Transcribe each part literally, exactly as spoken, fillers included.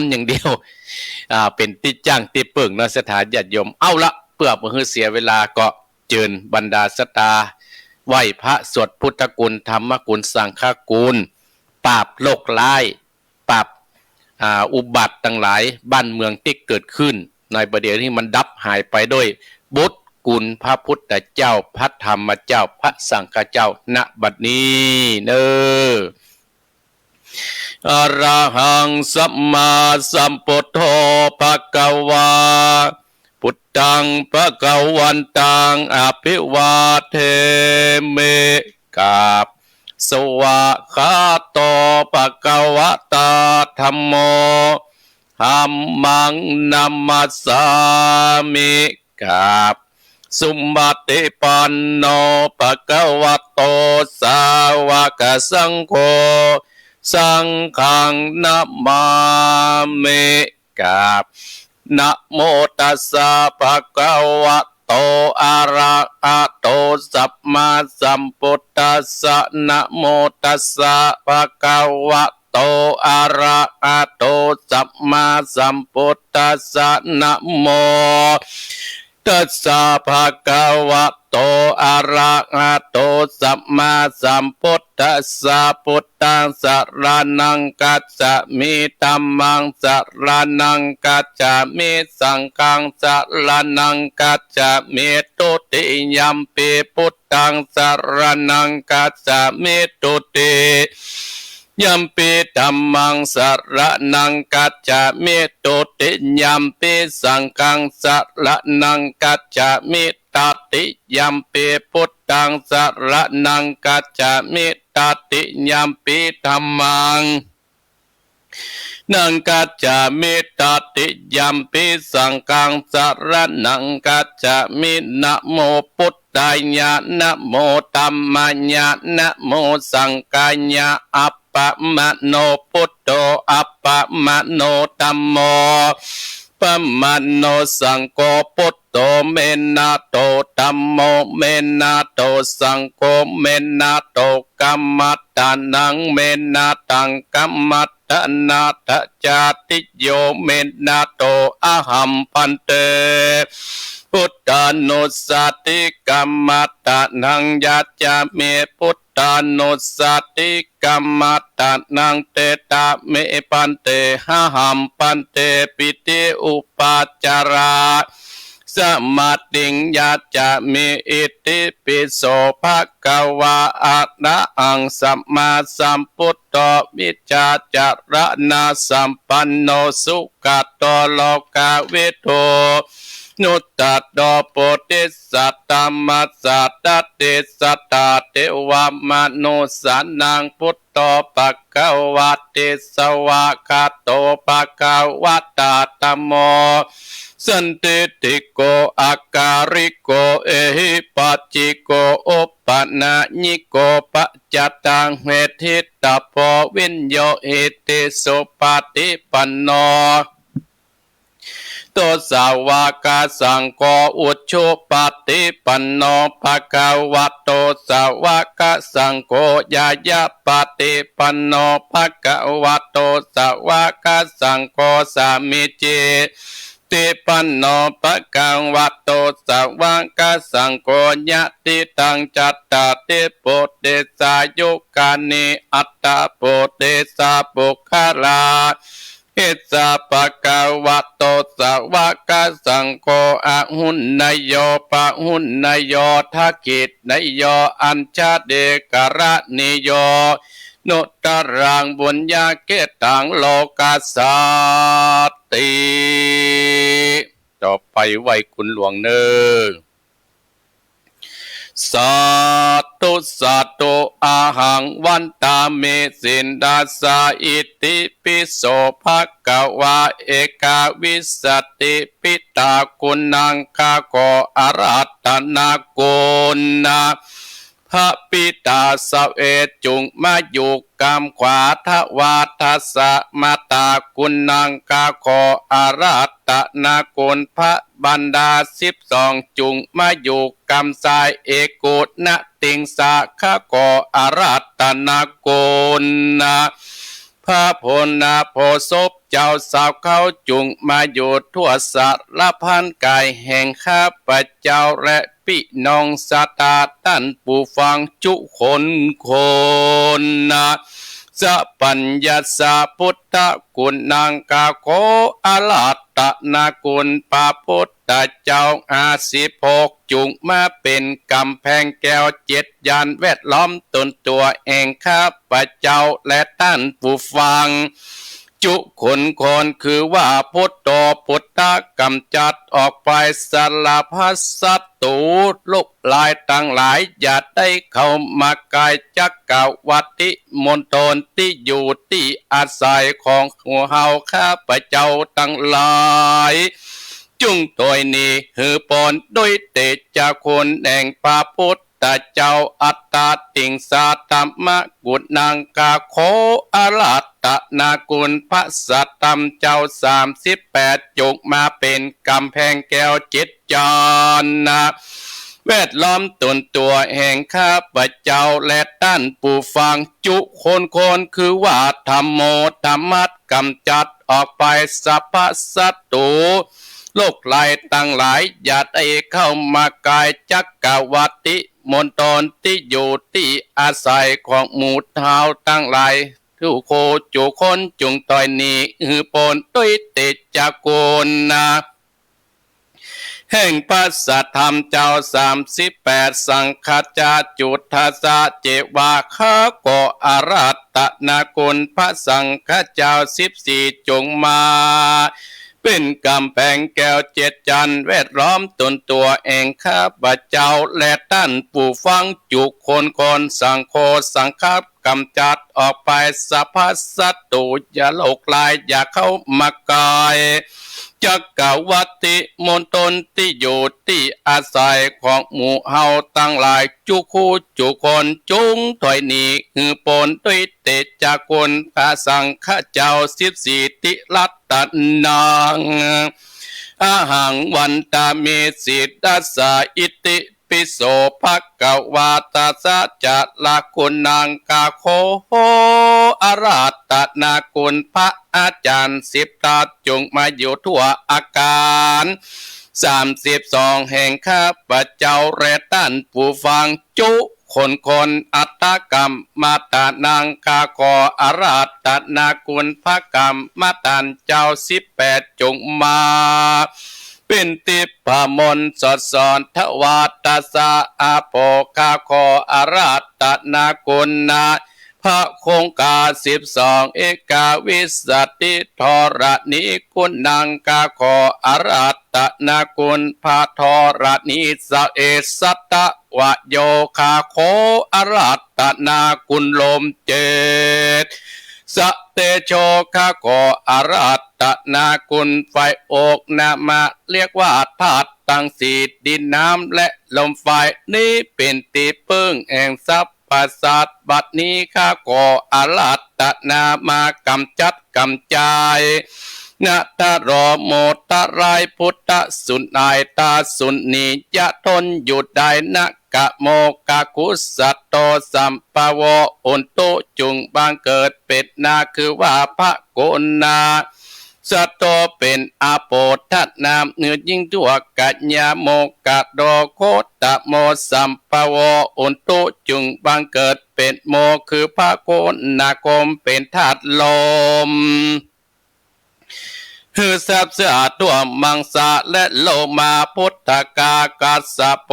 อย่างเดียว อ่า เป๋นตี้จ้างตี้เปิ้งเนาะ ศรัทธาญาติโยม เอาละ เปื้อบ่หื้อเสียเวลาก็เจิญบรรดาศรัทธา ไหว้พระสวดพุทธคุณธรรมคุณสังฆคุณ ปราบโรคร้าย ปราบ อ่า อุบัติตังหลาย บ้านเมืองตี้เกิดขึ้นในบ่าเดี่ยวนี้มันดับหายไปโดยบุญคุณพระพุทธเจ้า พระธรรมเจ้า พระสังฆเจ้า ณ บัดนี้เน่อ อะระหังสัมมาสัมพุทโธ ภะคะวา พุทธัง ภะคะวันตัง อะภิวาเทมิ กราบ สวากขาโต ภะคะวะตา ธัมโม ธัมมัง นะมัสสามิ กราบ สุปฏิปันโน ภะคะวะโต สาวกสังโฆ สังฆัง นะมามิ กราบ นะโมตัสสะ ภะคะวะโต อะระหะโต สัมมาสัมพุทธัสสะ นะโมตัสสะ ภะคะวะโต อะระหะโต สัมมาสัมพุทธัสสะ นะโมตัสสะ ภะคะวะโต อะระหะโต สัมมาสัมพุทธัสสะ พุทธัง สะระณัง คัจฉามิ ธัมมัง สะระณัง คัจฉามิ สังฆัง สะระณัง คัจฉามิ ทุติยัมปิ พุทธัง สะระณัง คัจฉามิ ทุติยัมปิ ธัมมัง สะระณัง คัจฉามิ ทุติยัมปิ สังฆัง สะระณัง คัจฉามิ ตติยัมปิ พุทธัง สะระณัง คัจฉามิ ตติยัมปิ ธัมมัง นัง คัจฉามิ ตติยัมปิ สังฆัง สะระณัง คัจฉามิ นะโมพุทธายะ นะโมธัมมายะ นะโมสังฆายะ อัปปะมะโนพุทโธ อัปปะมะโนธัมโม ปะมะโนสังโฆ พุทโธ เมนะโต ธัมโม เมนะโต สังโฆ เมนะโต กัมมัตตานัง เมนะตัง กัมมัตตานา ตะจาติโย เมนะโต อะหัง ภันเต พุทธานุสสาติ กัมมัตตานัง ยัจฉามิ พุทธานุสสาติ กัมมัตตานัง เตถะเม ภันเต อะหัง ภันเต ปิฏิอุปาจาระ สมาธิง ยัจฉามิ อิติปิโส ภะคะวา อะระหัง สัมมาสัมพุทโธ วิชชาจารณะสัมปันโน สุขะโต โลกาวิทู นุตตะโต โพธิสัตว์ ธัมมัสสะ ตติสัตถา เทวะมนุสสานัง พุทโธ ภะคะวะติ สวากขาโต ภะคะวะตา ธัมโม สันทิฏฐิโก อะกาลิโก เอหิปัสสิโก โอปะนะยิโก ปัจจตัง เวทิตตะโพ วิญโญหิติ สุปะฏิปันโน โต สาวกสังโฆ อุจุปะฏิปันโน ภะคะวะโต สาวกสังโฆ ญาณปะฏิปันโน ภะคะวะโต สาวกสังโฆ สามีจิ ฏิปันโน ภะคะวะโต สาวกสังโฆ ยะทิตัง จัตตาริ ปุเร สายุกานิ อัตถะ ปุเร สา ปุคคลา อิสสะ ภะคะวะโต สาวกสังโฆ อาหุเนยโย ปะหุเนยโย ทักขิเนยโย อัญชลีกรณีโย นุตตรัง ปุญญาเขตตัง โลกัสสาติ ต่อไปไหว้คุณหลวงเน่อ สาธุ สาธุ อะหัง วันทามิ ศิลสา อิติปิโส ภะคะวา เอกวิสสติ ปิตาคุณัง ข้าขออาราธนาคุณพระปิตา สะเวจุ่งมาอยู่กำขวา ทวาทัสสะ มาตาคุณัง ข้าขออาราธนาคุณพระ บรรดาสิบสองจุ่งมาอยู่กำซ้าย เอกุณะติงสา ข้าขออาราธนาคุณพ พระโพนาโพธิ์ศพเจ้าสาวเขาจุ่งมาอยู่ทั่วสารพันก๋ายแห่งข้าพเจ้าและปี้น้องศรัทธาต้านผู้ฟังจุคนคนนะ สัพพัญญาสะพุทธะกุณัง ข้าขออาราธนาคุณพระพุทธเจ้าห้าสิบหก จุ่งมาเป๋นก๋ำแพงแก้วเจ็ด ยันแวดล้อมตนตั๋วแห่งข้าพเจ้าและต้านผู้ฟังจุคนคน คือว่าพุทโธพุทธะ ก๋ำจัดออกไปสารพัดศัตรู โรคร้ายตังหลาย อย่าได้เข้ามาใก้ จักกัปวัตติมณฑลตี้อยู่ตี้อาศัยของหมู่เฮาข้าพเจ้าตังหลาย จุ่งถ้วยหนี้หื้อป๊นด้วยเตชะคุณแห่งพระพุทธเจ้า อัตตาติงสาธัมมะกุณัง ข้าขออาราธนาคุณพระสัทธรรมเจ้าสามสิบแปด จุ่งมาเป๋นก๋ำแพงแก้วเจ็ด จันนะ แวดล้อมตนตั๋วแห่งข้าพเจ้าและต้านผู้ฟังจุคนคน คือว่าธัมโม ธรรมะก๋ำจัดออกไปสรรพศัตรู โรคร้ายตังหลาย อย่าได้เข้ามาใก้ จักกัปวัตติมณฑลตี้อยู่ตี้อาศัยของหมู่เฮาตังหลาย จุคนจุคน จุ่งถ้วยหนี้หื้อป๊นด้วยเตชะคุณนะ แห่งพระสัทธรรมเจ้าสามสิบแปด สังฆัจจาจุทธัสสะ เจวา ข้าขออาราธนาคุณพระสังฆเจ้าสิบสี่ จุ่งมาเป๋นก๋ำแพงแก้วเจ็ด จันแวดล้อมตนตั๋วแห่งข้าพเจ้าและต้านผู้ฟังจุคนคน สังโฆ สังฆะ ก๋ำจัดออกไปสรรพศัตรู อย่าโรคร้ายอย่าเข้ามาใก้ จักกัปวัตติมณฑลตี้อยู่ตี้อาศัยของหมู่เฮาตังหลายจุคู่จุคน จุ่งถ้วยหนี้หื้อป๊นด้วยเตชะคุณพระสังฆเจ้าสิบสี่ ติรัตนัง อะหัง วันทามิ ศิรสสา อิติ ปิโส ภะคะวา ตัสสะ จะระ กุณัง ข้าขออาราธนาคุณพระอาจารย์สิบทัศน์ จุ่งมาอยู่ทั่วอาคารสามสิบสอง แห่งข้าพเจ้าและต้านผู้ฟังจุคนคน อัฏฐกัมมะทานัง ข้าขออาราธนาคุณพระกัมมะทานเจ้าสิบแปด จุ่งมา เป๋นทิพย์มนต์สอดส่อง ทวารตัสสะ อาโป ข้าขออาราธนาคุณนะ พระคงคาสิบสอง เอกาวิสสติ ธรณี กุณัง ข้าขออาราธนาคุณพระธรณี สะเอสัตวะโย ข้าขออาราธนาคุณลมเจ็ด สะเตโช ข้าขออาราธนาคุณไฟ โอกนามะ เรียกว่าธาตุตังสี่ ดิน น้ำ และลม ไฟ นี้เป๋นตี้เปิ้งแห่งสรรพสัตว์ บัดนี้ข้าขออาราธนามากำจัดกำจาย นะทะโร โมทะร้าย พุทธสุนัยตาสุนี อย่าทนอยู่ได้ นะกะโมกะกุสะโต สัมปะโว อุนตุ จุ่งบังเกิดเป๋นนา คือว่าพระกุณา สะโต เป๋นอาโปธนามหื้อยิ่งทั่ว กะยะโมกะโด โคตะโม สัมปะโว อุนตุ จุ่งบังเกิดเป๋นโม คือพระกุณาคม เป๋นธาตุลม หื้อทรัพย์เสื้อทั่วมังสาและโลมา พุทธกากัสสะโป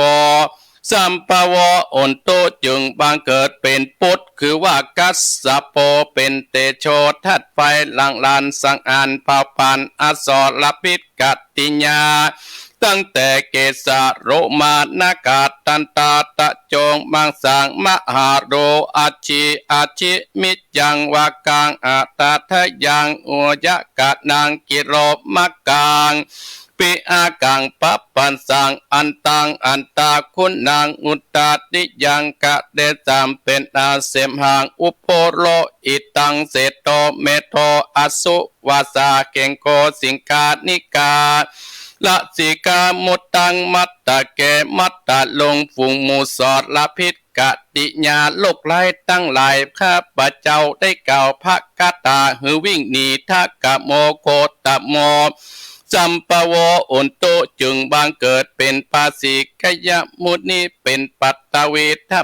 สัมปะโว อุนตุ จุ่งบังเกิดเป๋นปุต คือว่ากัสสะโป เป๋นเตโชธาตุไฟ หลั่งหลานสังหารเผาผลาญอสรพิษกัตติยา ตั้งแต่เกสา โลมา นาคา ตันตา ตะโจ มังสัง มหาโร อัจฉิ อัจฉิ มิจจัง วากัง อัตถะยัง อุยะกะนัง กิโลมะกัง ปิอากัง ปัปปัสสัง อันตัง อันตาคุณัง อุตตาติยัง กะเดสัม เป๋นอาเสมหัง อุโปโล อิตัง เสโท เมโท อสุ วาสา เกงโก สิงคานิกา ละสิกา มุตตัง มัตตะเก มัตตะลุง ฝูงหมู่สรพิษ กติญา โรคร้ายตังหลาย ข้าพเจ้าได้กล่าวพระคาถาหื้อวิ่งหนี ทะคะโม โคตโม สัมภโว อุณโต จึงบังเกิดเป๋นพระสิกขยมุนี เป๋นปัตตวีธา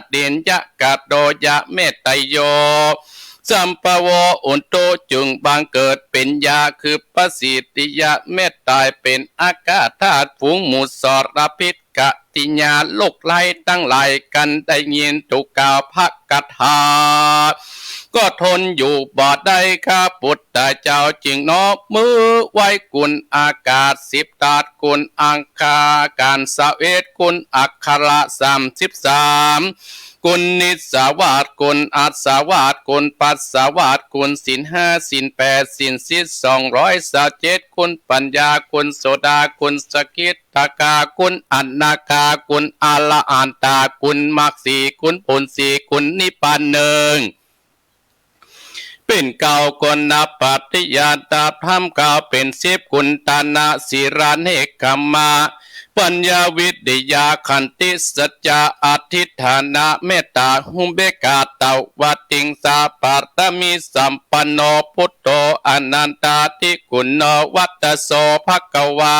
ตุ ดิน ยะกะโดยะเมตตโย สัมภโว อุณโต จึงบังเกิดเป๋นยา คือพระสิทธิยาเมตตา เป๋นอากาธาตุ ฝูงหมู่สรพิษ กติญา โรคร้ายตังหลาย กันได้ยินถูกกล่าวพระคาถา ก็ทนอยู่บ่ได้ ข้าพุทธเจ้าจึงน้อมมือไหว้กุณอากาศสิบธาตุ กุณอังคารสามสิบเอ็ด กุณอักขระสามสิบสาม กุณนิสสาวาส กุณอัสสาวาส กุณปัสสาวาส กุณศีลห้า ศีลแปด ศีลสิบ สองร้อยซาวเจ็ด กุณปัญญา กุณโสดา กุณสกิทาคา กุณอนาคา กุณอรหันตา กุณมรรคสี่ กุณผลสี่ กุณนิพพานหนึ่ง เป๋นเก้า กุณปฏิญาณตธรรมเก้า เป๋นสิบ กุณทานะ ศีลา เนกขัมมะ ปัญญา วิริยะ ขันติ สัจจะ อธิฐานะ เมตตา อุเบกขา ตวาทิงสา ปารมีสัมปันโน พุทโธ อนันทาธิคุณโน วัตโส ภะคะวา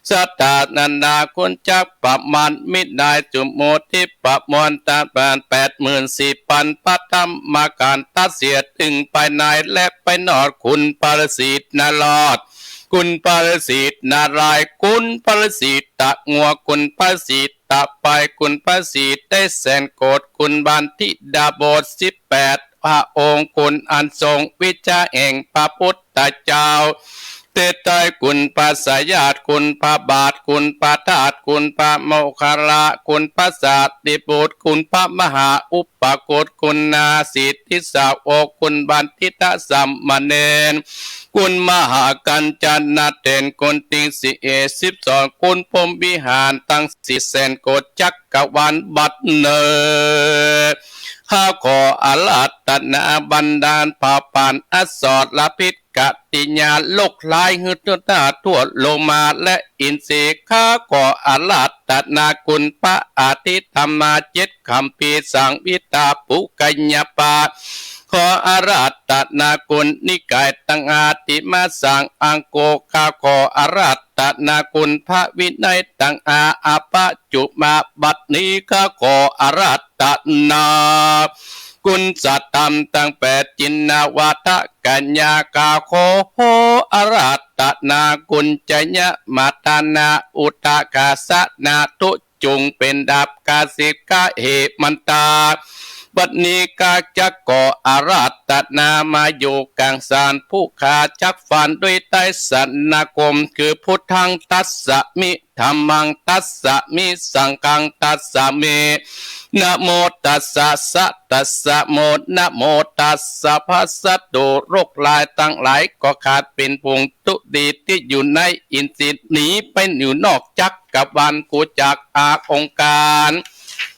สัตตานันดา คุณจักประมาณมิได้ สุโมทิปมนตะปานแปดหมื่นสี่พันพระธรรมขันธ์ ตัดเสียตึงภายในและภายนอก คุณประสิทธิ์นรอด คุณประสิทธิ์นารายณ์ คุณประสิทธิ์ตะงัว คุณประสิทธิ์ตะไป คุณประสิทธิ์ได้แสนโกศ คุณบัณฑิตดาบทสิบแปดพระองค์ คุณอันทรงวิชาแห่งพระพุทธเจ้า เตไตรคุณพระสยาต คุณพระบาท คุณพระธาตุ คุณพระโมคคัลละ คุณพระสารีบุตร คุณพระมหาอุปคุต คุณนาสิทธิสาวก คุณบัณฑิตสามเณร คุณมหากัญจนะเถร คุณติงสิเอสิบสอง คุณพรหมวิหารตังสี่แสนโกศจักรวาลบัดเนอ ข้าขออาราธนาบันดาลพระปานอสรพิษ กติญาณโรคร้ายหื้อทุกข์ทั่วโลมาและอินทรีย์ ข้าขออาราธนาคุณพระอธิธรรมาเจ็ดคัมภีร์ สังวิตาปุกยปา ขออาราธนาคุณนิกายตังอาติมาสังอังโก ข้าขออาราธนาคุณพระวินัยตังอาอปจุมา บัดนี้ข้าขออาราธนา คุณสัตธรรมตังแปด จินนาวาทะกัญญา ข้าขออาราธนาคุณจยะมาทานาอุตตาคาสนา ทุกข์จุ่งเป๋นดับ กาสิกะเหมันตา บัดนี้ข้าจักขออาราธนามาอยู่กลางสารผู้ข้าจักฟันด้วยไตรสรณคม คือพุทธังตัสสะมิ ธัมมังตัสสะมิ สังฆังตัสสะมิ นะโมตัสสะ สะตัสสะโม นะโมตัสสะ ภัสสะตุ โรคร้ายตังหลายก็ขาดเป๋นผงธุลีที่อยู่ในอินทรีย์ หนีไปอยู่นอกจักรวาล กูจักอาองค์การ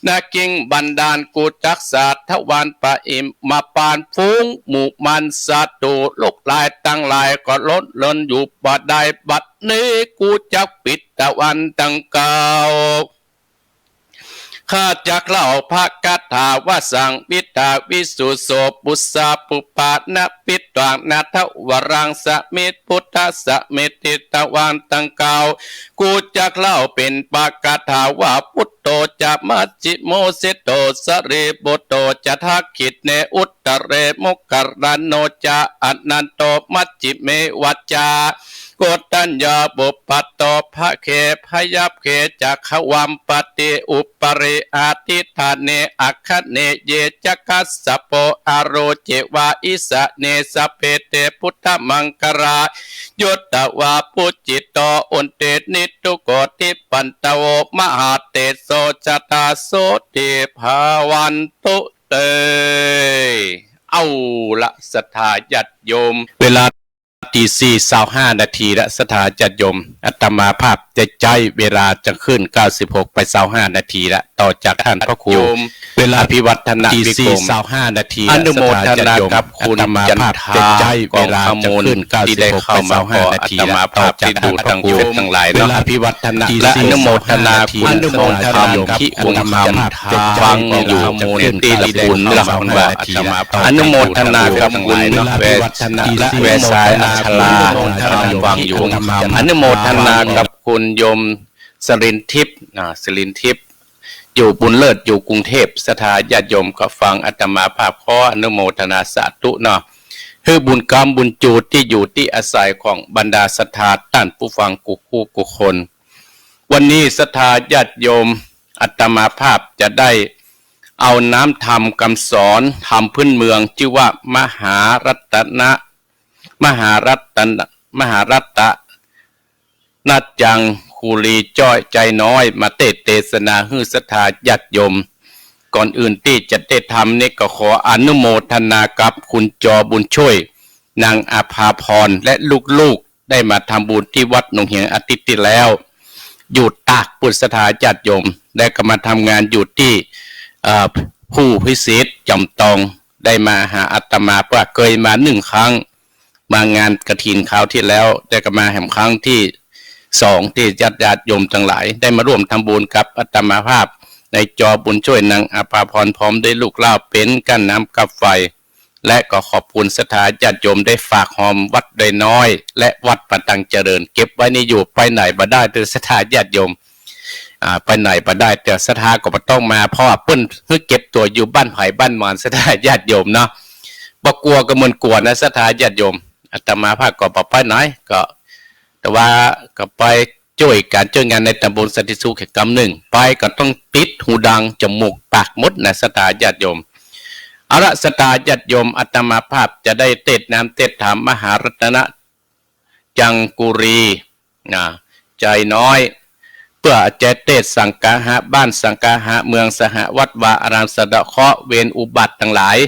นะ เกล้งบันดาล กูจักสาธวารปะอิมมาปาน ฝูงหมู่มารศัตรู โรคร้ายตังหลายก็หลบหลีกอยู่บ่ได้ บัดนี้กูจักปิดตะวันตังเก้า ข้าจักเล่าพระคาถาว่า สังวิตาวิสุทโธ ปุสสาปุปปานะปิตวัง นะทะวรังสมิทพุทธัสสมิทธิตะวันตังเก้า กูจักเล่าเป๋นพระคาถาว่า พุทโธจะมัชฌิโมเศโธ สารีปุตโธจะทักขิเณ อุตตะเรโมคคัลลาโนจะ อนันโตมัชฌิเมวัจจา โกณฑัญญาปุปปาโต พระเคพยัพเข จักขวัมปติ อุปริอธิฐาเน อัคคเน เยจะ คัสสโป อาโรเจวา อิสาเน สพเพ เต พุทธมังคลา ยุตวา ปุจจิโต อุนเต นิทุโก ทิปันตโว มหาเตโส จตาโส ทิภาวันตุเต เอาละ ศรัทธาญาติโยม เวลา ตีสี่ซาวห้านาทีละ ศรัทธาญาติโยม อาตมาภาพจะใจ๊เวลาจะขึ้นเก้าสิบหกไปซาวห้านาทีละ ต่อจากต้านพระครู โยม เวลา อภิวัฒนวิกรม ตีสี่ซาวห้านาทีละ อนุโมทนากับคุณ อาตมาภาพ จันทา จะใจ๊เวลาจะขึ้น กองอมูล เก้าสิบหก ตี้ได้เข้ามาขอ ไปซาวห้านาทีละ อาตมาภาพ ต่อจาก ตี้ดู ต้านพระครู ตางหลายเนาะ เวลาอภิวัฒน และอนุโมทนาคุณ อนุโมทนา คำ ที่ องค์คำ ฟังอยู่ ตี้ละบุญ ตี้ละบุญว่า อนุโมทนากับคุณ เวสายอัชรา ฟังอยู่ อนุโมทนากับคุณโยมสรินทิพย์ อ่า สรินทิพย์ อยู่บุญเลิศ อยู่กรุงเทพฯ ศรัทธาญาติโยมก็ฟัง อาตมาภาพขออนุโมทนาสาธุเนาะ หื้อบุญกำบุญจูตี้อยู่ตี้อาศัยของบรรดาศรัทธาต้านผู้ฟังกู้คู่กู้คน วันนี้ศรัทธาญาติโยม อาตมาภาพจะได้เอาน้ำธรรมกำสอนธรรมพื้นเมือง จื้อว่ามหารัตนะ มหารัตนะ มหารัตนะจังคุรีจ้อย ใจ๋น้อย มาเตศน์เตสนาหื้อศรัทธาญาติโยม ก่อนอื่นตี้จะได้ธรรมนี้ก็ขออนุโมทนากับคุณจอบุญช่วย นางอาภาพร และลูกๆ ได้มาทำบุญตี้วัดหนองเหียงอาทิตย์ตี้แล้ว อยู่ตากปู้นศรัทธาญาติโยม และก็มาทำงานอยู่ตี้ เอ่อ ผู้พิเศษจ๋ำตอง ได้มาหาอาตมา เพราะเกยมานึ่งครั้ง มางานกฐินคราวตี้แล้ว และก็มาแหมครั้งตี้สอง ตี้ญาติโยมตังหลายได้มาร่วมทำบุญกับอาตมาภาพ ในจอบุญช่วย นางอาภาพร พร้อมด้วยลูกเล่า เป๋นก้านน้ำกับไฟ และก็ขอบคุณศรัทธาญาติโยมได้ฝากฮอมวัดดอยน้อย และวัดป่าตังเจริญ เก็บไว้นี่อยู่ ไปไหนบ่ได้เตื้อศรัทธาญาติโยม อ่า ไปไหนบ่ได้เตื้อ ศรัทธาก็บ่ต้องมา เพราะว่าเปิ้นหื้อเก็บตั๋วอยู่บ้านใผบ้านมัน ศรัทธาญาติโยมเนาะ บ่กั๋วก็เหมือนกั๋วนะ ศรัทธาญาติโยม อาตมาภาพก็บ่ไปไหน ก็ แต่ว่าก็ไปจ้วยก๋านจ้วยงานในตำบลสันติสุขแค่กำนึ่ง ไปก็ต้องปิดหูดังจมูกปากหมดนะ ศรัทธาญาติโยม เอาละ ศรัทธาญาติโยม อาตมาภาพจะได้เตศน์น้ำเตศน์ธรรมมหารัตนะจังคุรี นะ ใจ๋น้อย เปื้อจะเตศน์สังคหะ บ้านสังคหะ เมืองสหะ วัดวาอาราม สะเดาะเคราะห์เวรอุบัติตังหลาย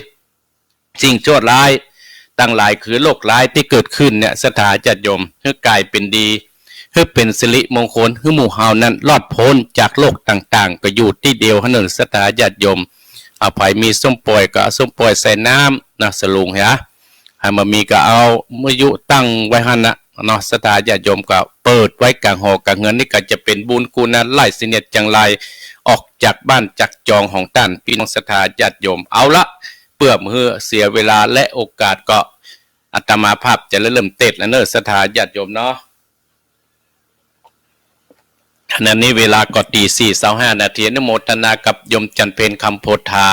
สิ่งชั่วร้ายตังหลาย คือโรคร้ายตี้เกิดขึ้นเนี่ย ศรัทธาญาติโยม หื้อกลายเป๋นดี หื้อเป๋นสิริมงคล หื้อหมู่เฮานั้นรอดป๊นจากโรคต่างๆ ก็อยู่ตี้เดียวหั้นเน่อ ศรัทธาญาติโยม เอาใผมีส้มป่อยก็เอาส้มป่อยใส่น้ำนะ สลุงเหีย ใผบ่มีก็เอามะยุตั้งไว้หั้นนะเนาะ ศรัทธาญาติโยม ก็เปิดไว้ก๋างหอกลางเฮือน นี่ก็จะเป๋นบุญกุศลหลายเสนียดจังไร ออกจากบ้านจากจองของต้าน ปี้น้องศรัทธาญาติโยม เอาละ เปื้อบ่หื้อเสียเวลาและโอกาส ก็อาตมาภาพจะเริ่มเตศน์แล้วเน่อ ศรัทธาญาติโยมเนาะ ขณะนี้เวลาก็ตีสี่ซาวห้านาที อนุโมทนากับโยมจันเพ็ญ คำโพธา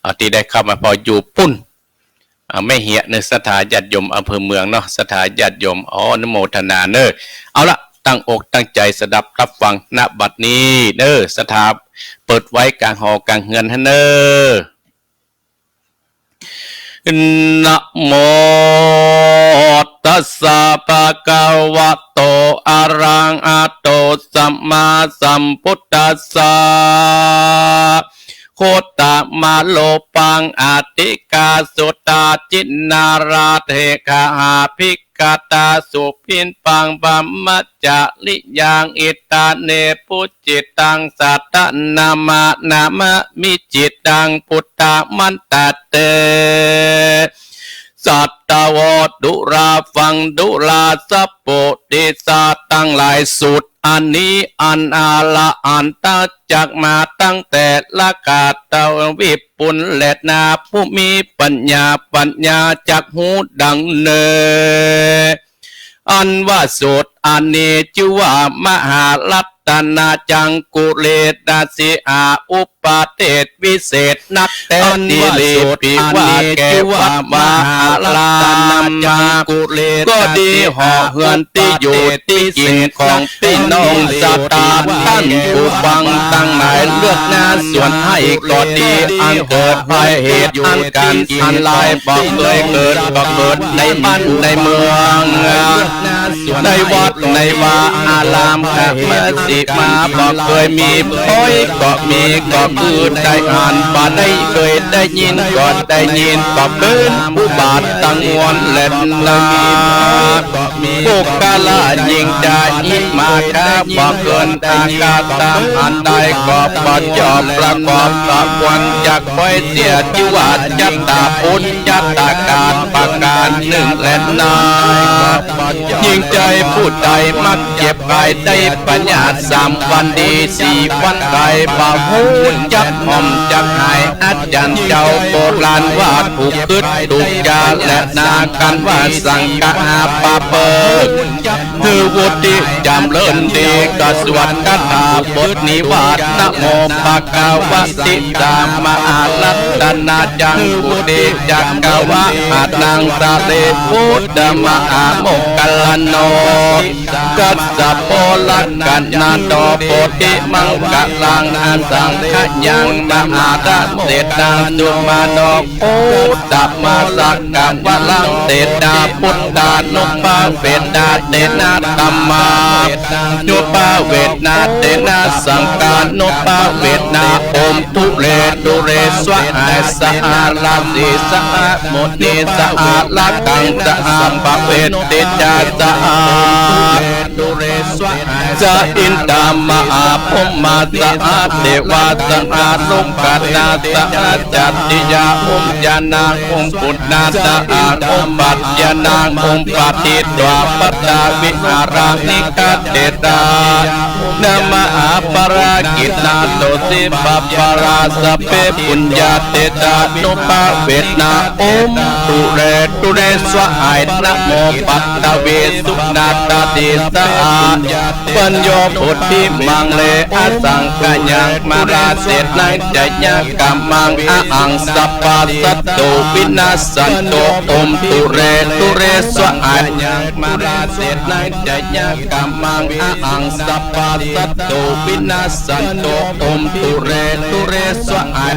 อ่า ตี้ได้เข้ามา พออยู่ปู้น อ่า แม่เหียะเน่อ ศรัทธาญาติโยม อำเภอเมืองเนาะ ศรัทธาญาติโยม ขออนุโมทนาเน่อ เอาละ ตั้งอกตั้งใจ๋สดับฮับฟัง ณ บัดนี้เน่อ ศรัทธา เปิดไว้ก๋างหอกลางเฮือนหั้นเน่อ นะโมตัสสะ ภะคะวะโต อะระหะโต สัมมาสัมพุทธัสสะ โคตมะโลปัง อะทิกาสุตา จินนาราเทกะหา ภิกขตา สุปิณปัง บรมจริยัง อิตานิ ปุจฉิตัง สะทะนะมะ นะมะมิ จิตตัง พุทธะมันตะเต สัตถะโว ดูราฟัง ดูราสัพปุริสา ตังหลาย สูตรอันนี้ อันอรหันตะจักมาตั้งแต่ละกาตะวิปุลและนา ผู้มีปัญญา ปัญญาจักฮู้ดังเน่อ อันว่าสูตรอันนี้จื้อว่ามหารัตนะจังคุเรนะสิหา อุปเทศวิเศษนักแต๊ อันว่าสูตรอันนี้จื้อว่ามหารัตนะจังคุเรนะสิหา ก็ดี หอเฮือนตี้อยู่ตี้กิ๋นของปี้น้องศรัทธาต้านผู้ฟังตังหลาย เลือกนาสวนไฮ่ก็ดี อันเกิดภัยเหตุอันก๋านอันลาย บ่เกยเกิด บ่เกิดในบ้านในเมือง ในวัดในวาอาราม ขะมะสิมา บ่เกยมี ป๊อยก็มี ก็คือได้อ่าน บ่ได้เกยได้ยิน ก็ได้ยิน ก็เป๋นอุบาทตังมวลแลนา ก็มี ปุคคละ ยิ่งจะอิมาคะ บ่เกินอากาศ อันใดก็บ่จอบประกอบ กระบวนจักไขว่เสีย ชื่อว่าจัตตาปุจจตการประการนึ่งแลนา ยิ่งใจ๋ผู้ใดมักเจ็บไข้ได้ปัญญาสามวันดีสี่วันไข้ บ่ฮู้จักหอมจักหาย อาจ๋ารย์เจ้าโบราณว่าถูกกึ๊ดถูกจาแลนา กันว่าสังคหาปาเปิก คือวุฒิจ๋ำเริญดี ก็สวดคาถาบทนี้ว่า นะโมภะคะวะติ ตามหารัตนาจัง ปุริสจักกะวะหานัง สารีปุตตะมหาโมคคัลลาโน กัสสะโป รักขณาโต โพธิมังคลัง อสังขยัง มหาราเสนา สุมาโน โคตมาสกะวะลัง เสนาปุตตานุภาเวนะ เตนะธัมมานุภาเวนะ เตนะสังฆานุภาเวนะ โอม ทุเร ทุเร สวะหาย สหาราศี สหามุนี สหารักขัง สหาปะเวติจา สหา สะอินทามหาพรหมา สหาเทวา สหาโลกนา สหาจัตติยา โอมยานา โอมปุณณา สหาโอมปัจจยานา โอมปฏิตวาปัตตาวิหารานิกาเตตา นะมหาปรากิตนาโตสิปปารา สัพเพปุญญาเตตานุภาเวนะ โอม ทุเร ทุเร สวะหาย นะโมปัตตะเวสุนาตาติสหา ปัญโญ โพธิมังเล อสังขยัง มาราเสนัง จะยังกัมมัง อหัง สัพพาสัตโต วินัสสันโต โอม ทุเร ทุเร สวะหาย มาราเสนัง จะยังกัมมัง อหัง สัพพาสัตโต วินัสสันโต โอม ทุเร ทุเร สวะหาย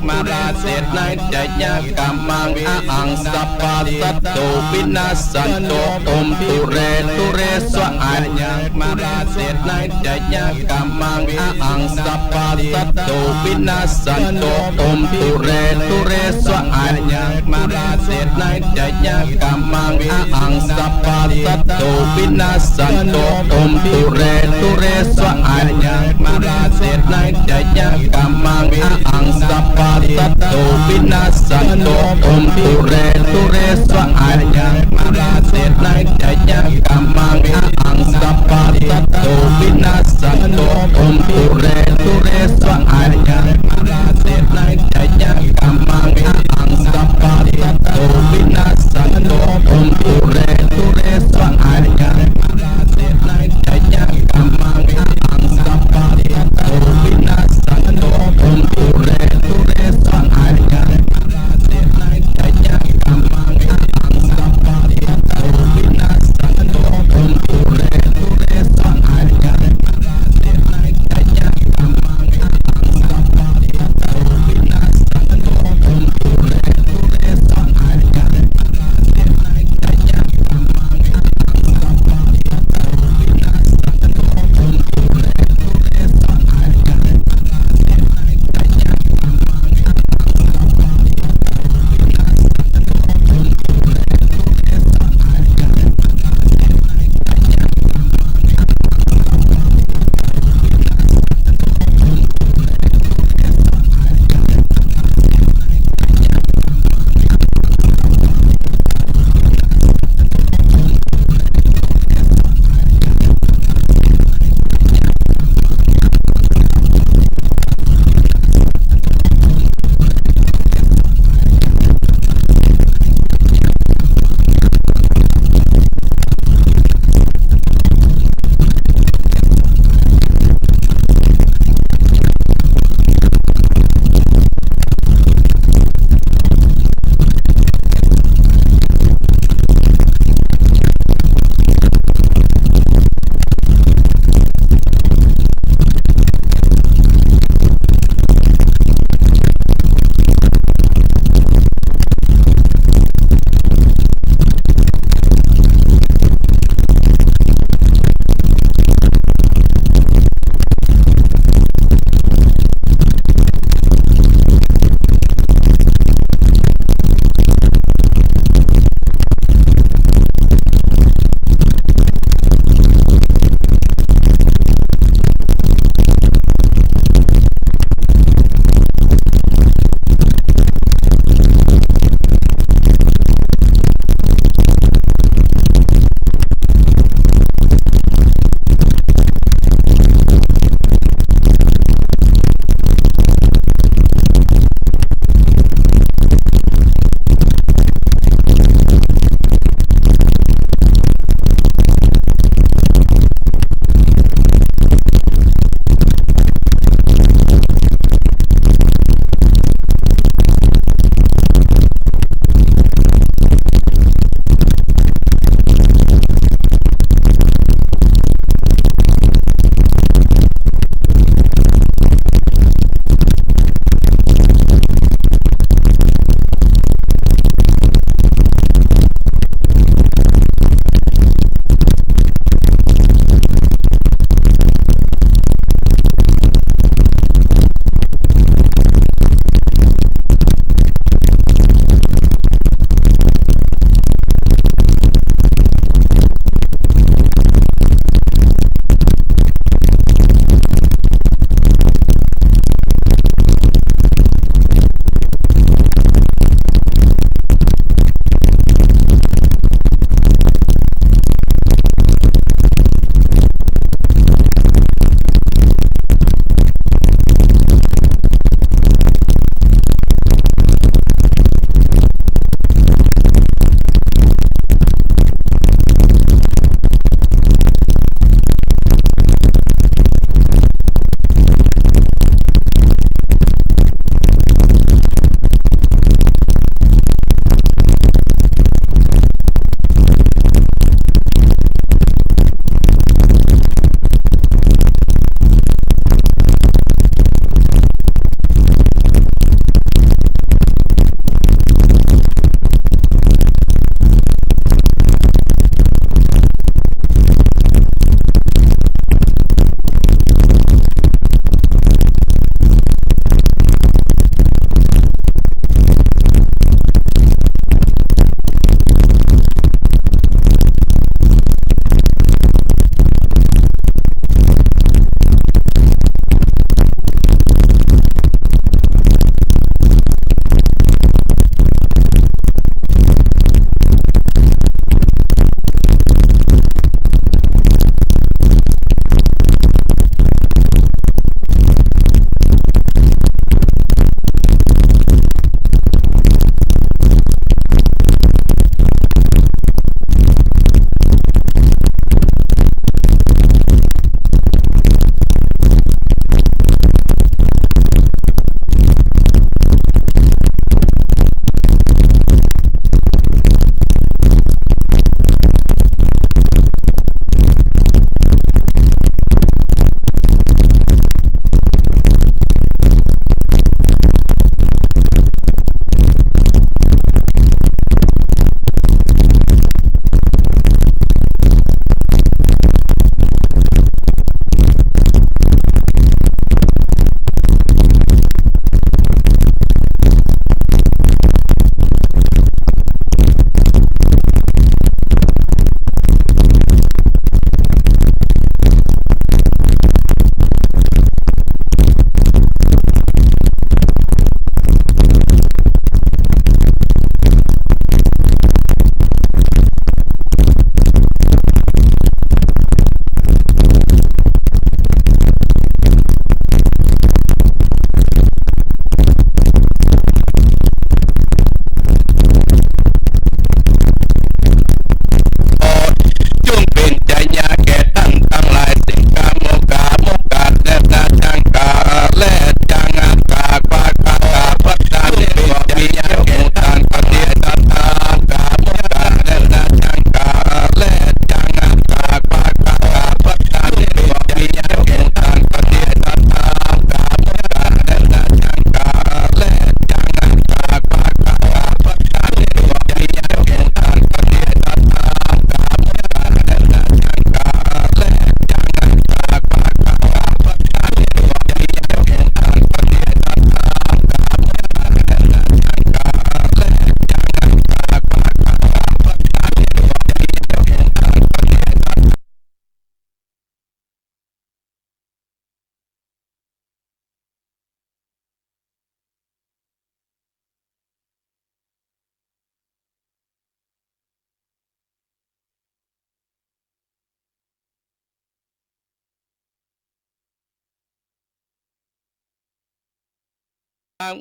มาราเสนัง จะยังกัมมัง อหัง สัพพาสัตโต วินัสสันโต โอม ทุเร ทุเร สวะหาย มาราเสนัง จะยังกัมมัง อหัง สัพพาสัตโต วินัสสันโต โอม ทุเร ทุเร สวะหาย มาราเสนัง จะยังกัมมัง อหัง สัพพาสัตโต วินัสสันโต โอม ทุเร ทุเร สวะหาย มาราเสนัง จะยังกัมมัง อหัง สัพพาสัตโต วินัสสันโต โอม ทุเร ทุเร สวะหาย มาราเสนัง จะยังกัมมัง อหัง สัพพาสัตโต วินัสสันโต โอม ทุเร ทุเร สวะหาย มาราเสนัง จะยังกัมมัง อหัง สัพพาสัตโต วินัสสันโต โอม ทุเร ทุเร สวะหาย มาราเสนัง จะยังกัมมัง อหัง สัพพาสัตโต วินัสสันโต โอม ทุเร ทุเร สวะหาย มาราเสนัง จะยังกัมมัง อหัง สัพพาสัตโต วิ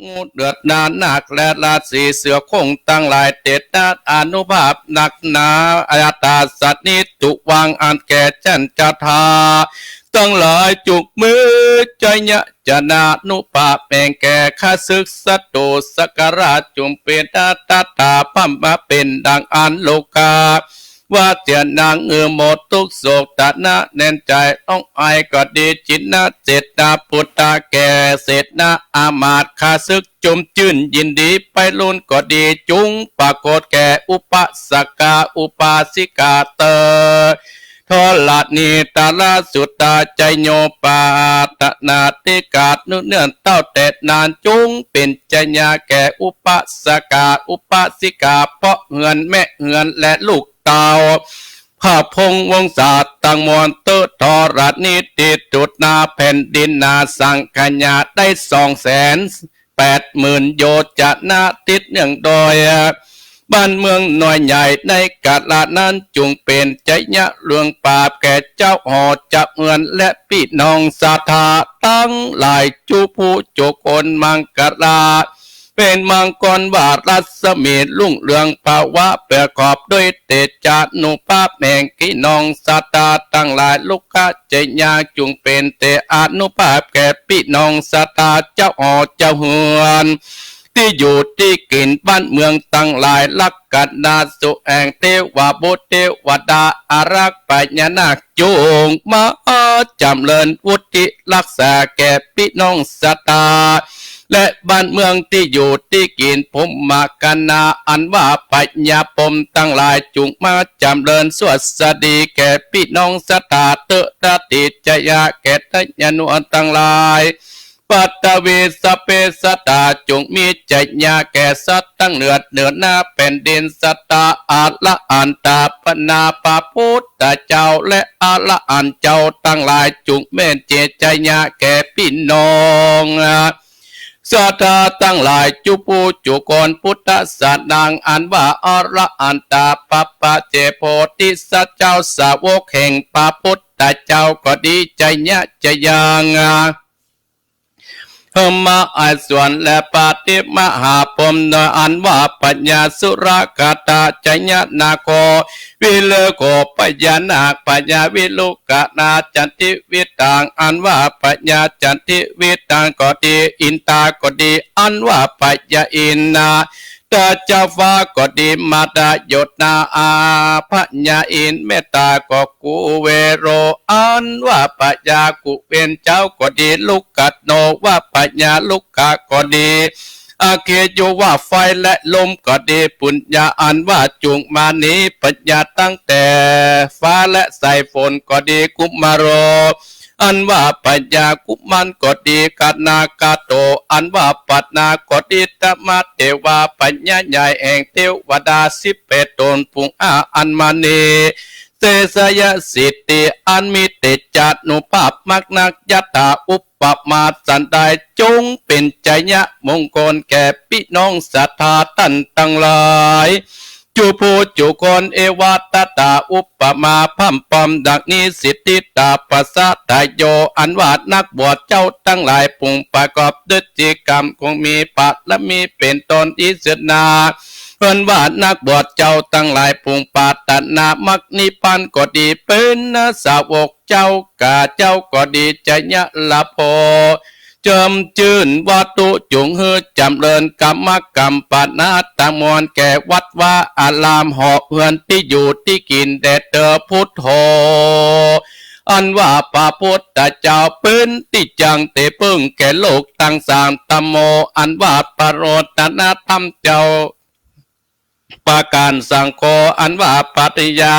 งูเดือดนานาคและราศีเสือโคร่งตังหลาย เตชะอานุภาพนักหนา อัตตาสนิจุวัง อันแก่ฉันทราตังหลาย จุกมีชัยชนะานุภาพแห่งแก่ข้าศึกศัตรูสักการะ จุ่มเป๋นอัตตาพร่ำมาเป๋นดังอันโลกา ว่าเสียนางเอือหมดทุกข์โศก ฐานะแน่นใจ๋ ต้องอายก็ดี จินนาเสนาปุตตะแก่เสนาอามาตย์ ข้าศึกจุ่มจื้นยินดี ไปลุนก็ดี จุ่งปรากฏแก่อุปาสกาอุปาสิกาเตอ ธรณีตระสุตา ชัยโยปาทนาธิกา เนืองเต้าแต่นาน จุ่งเป๋นชัยชนะแก่อุปาสกาอุปาสิกา พ่อเฮือนแม่เฮือนและลูกเต้า พระพงศ์วงศาตังมวลเต๊อะ ธรณีติดจุดหน้าแผ่นดินหนาสังขยาได้สองแสนแปดหมื่นโยชนะ ติดเนื่องโดยบ้านเมืองน้อยใหญ่ในกาละนั้น จุ่งเป๋นชัยชนะเรื่องปราบแก่เจ้าหอเจ้าเฮือนและปี้น้องศรัทธาตังหลาย จุผู้จุคน มังคละ เป๋นมังกรว่ารัศมีรุ่งเรือง ภาวะประกอบด้วยเตชานุภาพแห่งปี้น้องศรัทธาตังหลาย ลุกขะชัยชนะ จุ่งเป๋นเตชานุภาพแก่ปี้น้องศรัทธาเจ้าหอเจ้าเฮือน ตี้อยู่ตี้กิ๋นบ้านเมืองตังหลาย ลักขณะสุแห่งเตวบุตรเตวดาอารักษ์พญานาค จุ่งมาจ๋ำเริญวุฒิรักษาแก่ปี้น้องศรัทธา และบ้านเมืองตี้อยู่ตี้กิ๋น พรหมคณะอันว่าพญาพรหมตังหลาย จุ่งมาจ๋ำเริญสวัสดีแก่ปี้น้องศรัทธาเต๊อะ ตติชัยชนะแก่ไตรยานุตังหลาย ปัทวีสัพเพสัตตา จุ่งมีชัยชนะแก่สัตว์ตังเหลือเหนือหน้าแผ่นดิน สัตตาอรหันตา บรรดาพระพุทธเจ้าและอรหันต์เจ้าตังหลาย จุ่งเป๋นเตชะชัยชนะแก่ปี้น้องศรัทธาตังหลาย จุผู้จุคน พุทธสาสนังอันว่าอรหันตา พระปัจเจกโพธิสัตว์เจ้า สาวกแห่งพระพุทธเจ้าก็ดี ชัยชนะชัยยัง เฮอมาอาส่วนและปฏิมหาพรหม อันว่าพญาสุรคตา ชัยชนะนาโค วิเลโขพญานาค พญาวิลุกขนาจันติวิตัง อันว่าพญาจันติวิตังก็ดี อินตาก็ดี อันว่าพญาอินนา ราชฟ้าก็ดี มาดาโยนาอา พญาอินเมตตาก็กุเวโร อันว่าพญากุเวนเจ้าก็ดี ลุกขโนว่าพญาลุกขะก็ดี อเคโยว่าไฟและลมก็ดี ปุญญาอันว่าจุ่งมาหนีพญาตั้งแต่ฟ้าและสายฝนก็ดี กุมารโร อันว่าพญากุมารก็ดี กนาคาโต อันว่าปัตนาก็ดี ธรรมเทวา พญาใหญ่แห่งเทวดาสิบแปดตน ฝูงอาอันมณี เสสยสิทธิ อันมีเตชานุภาพมากนัก ยัตถาอุปมาฉันใด จงเป็นชัยยมงคลแก่พี่น้องศรัทธาท่านทั้งหลาย จุผู้จุคน เอวะตถาอุปมา พร่ำปรอมดังนี้ สิทธิตาปัสสะทะโย อันว่านักบวชเจ้าทั้งหลาย ปุงประกอบด้วยจิตกรรม คงมีบารมีเป็นต้น อิสนา อันว่านักบวชเจ้าทั้งหลาย ปุงปรารถนามรรคนิพพานก็ดี เป็นสาวกเจ้าข้าเจ้าก็ดี ชัยยะละโภ เจิมจื้นวัตถุจุ่งหื้อจ๋ำเริญ กรรมกรรมปนาทั้งมวล แก่วัดวาอารามหอเฮือนตี้อยู่ตี้กิ๋นแด่เตอ พุทโธ อันว่าพระพุทธเจ้า เป๋นตี้จั้งตี้เปิ้งแก่โลกตังสาม ธัมโม อันว่าพระโรตนะธรรมเจ้า ประการ สังโฆ อันว่าพระอริยะ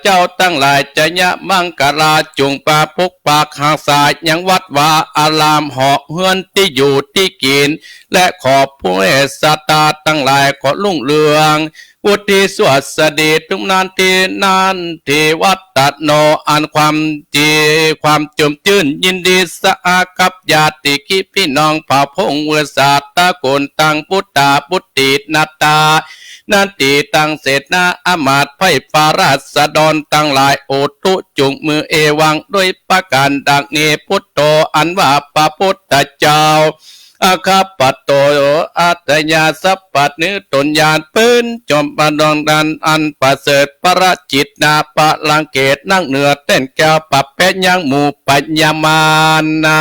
เจ้าทั้งหลาย ชัยยะมังคลา จุ่งปกปักฮักษายังวัดวาอารามหอเฮือนตี้อยู่ตี้กิ๋น และขอบุญแห่ศรัทธาทั้งหลาย ขอรุ่งเรือง วุฒิสวัสดีทุกนั้นที่นั่น เทวะตะโน อันความดีความจมจื้นยินดี สหะกับญาติกิพี่น้องเผ่าพงศ์วงศาตระกูลตัง ปุตตาปุตตี นัตตา นัตถี ตังเสนาอามาตย์ไพร่ฟ้าราษฎรทั้งหลาย อุตุจุ่งมือเอวัง ด้วยประการดังนี้ พุทโธ อันว่าพระพุทธเจ้า อาคัปปะโต อัตถยาสะ ปัดเนื้อต๋นญาณ เปิ้นจอมปะดองดันอันประเสริฐ ประจิตนา ประลังเกต นั่งเหนือแต้นแก้ว ปะแปะยั้งหมู่พญามารนา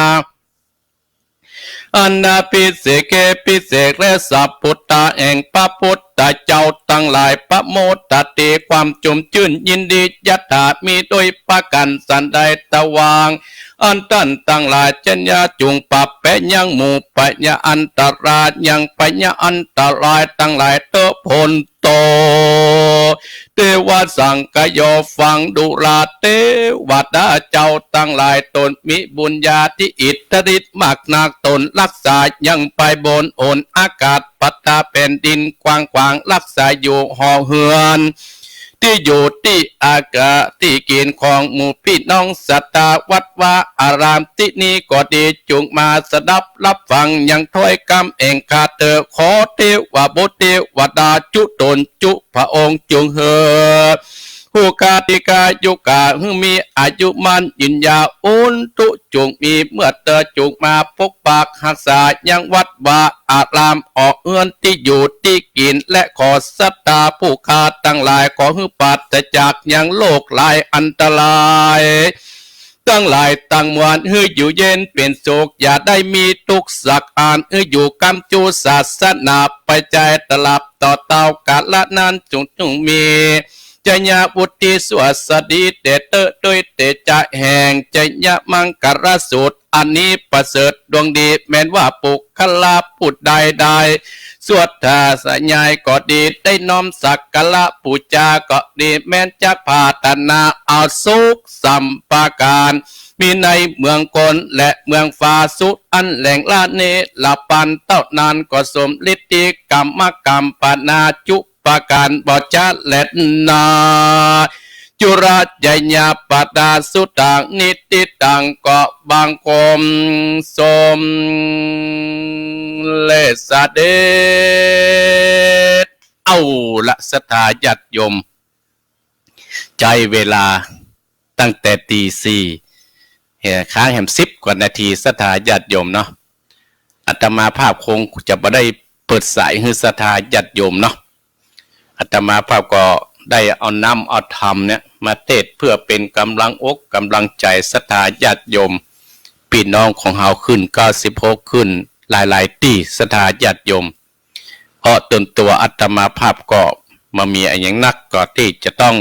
อันอภิเษกเก พิเศษแด่สัพพุทธา แห่งพระพุทธเจ้าตังหลาย ปะโมทะเต ความจุ่มจื้นยินดี ยัตถา มีโดยประก๋านสันใด ตะวาง อันต้านตังหลาย จะยะจุ่งปะแปะยั้งหมู่พญาอันตราย ยังพญาอันตรายตังหลายเต๊อะ โผนโต เตวะสังคโย ฟังดูราเตวดาเจ้าตังหลาย ต๋นมีบุญญาธิอิทธิฤทธิ์มากนัก ต๋นรักษายังไปบนโอนอากาศ ปะตาแผ่นดินกว้างขวาง รักษาอยู่หอเฮือน ตี้อยู่ตี้อาศัยตี้กิ๋นของหมู่ปี้น้องศรัทธา วัดวาอารามตี้นี้ก็ดี จุ่งมาสดับรับฟังยังถ้อยกำแห่งข้าเต๊อะ ขอเตวะบุตรเตวดาจุ๊ต๋นจุ๊พระองค์ จุ่งหื้อ ผู้ข้าตี้ข้าอยู่ข้าหื้อมีอายุมั่นยืนยาว อุนตุจุ่งมีเมื่อเต๊อะ จุ่งมาปกปักฮักษายังวัดวาอาราม หอเฮือนตี้อยู่ตี้กิ๋น และขอศรัทธาผู้ข้าตังหลาย ขอหื้อปราศจากยังโรคร้ายอันตรายตังหลายตังมวล หื้ออยู่เย็นเป๋นสุข อย่าได้มีตุ๊กข์สักอัน หื้ออยู่กำจูศาสนาไปจายตราบต่อเต้ากาละนาน จุ่งจุ่งมี จะยะวุฒิสวัสดีเตเต๊อะ โดยเตจะแห่งจะยะมังคละสูตร อันนี้ประเสริฐดวงดี แม้นว่าปุคคละผู้ใดได้ สวดถวายก็ดี ได้น้อมสักการะปู๋จาก็ดี แม้นจะปรารถนาเอาสุขสามประก๋าน มีในเมืองคนและเมืองฟ้าสุด อันแหล่งละเนระปันเต้านั้น ก็สมฤทธิกรรมกรรมปนาจุประก๋านบ่จะแลนา จุระยะยะปะตาสุตังนิติตัง ก็บังคมสมเร็จเสด็จ เอาละศรัทธาญาติโยม ใจ๊เวลาตั้งแต่ตีสี่ เอ่อ ค้างแหมสิบกว่านาที ศรัทธาญาติโยมเนาะ อาตมาภาพคงจะบ่ได้เปิดสายหื้อศรัทธาญาติโยมเนาะ อาตมาภาพก็ได้เอาน้ำเอาธรรมเนี่ยมาเทศน์เพื่อเป๋นกำลังอกกำลังใจ๋ศรัทธาญาติโยม ปี้น้องของเฮาขึ้นเก้าสิบหก ขึ้นหลายๆ ตี้ ศรัทธาญาติโยม เพราะตนตั๋วอาตมาภาพก็บ่มีอะหยังนัก ก็ตี้จะต้อง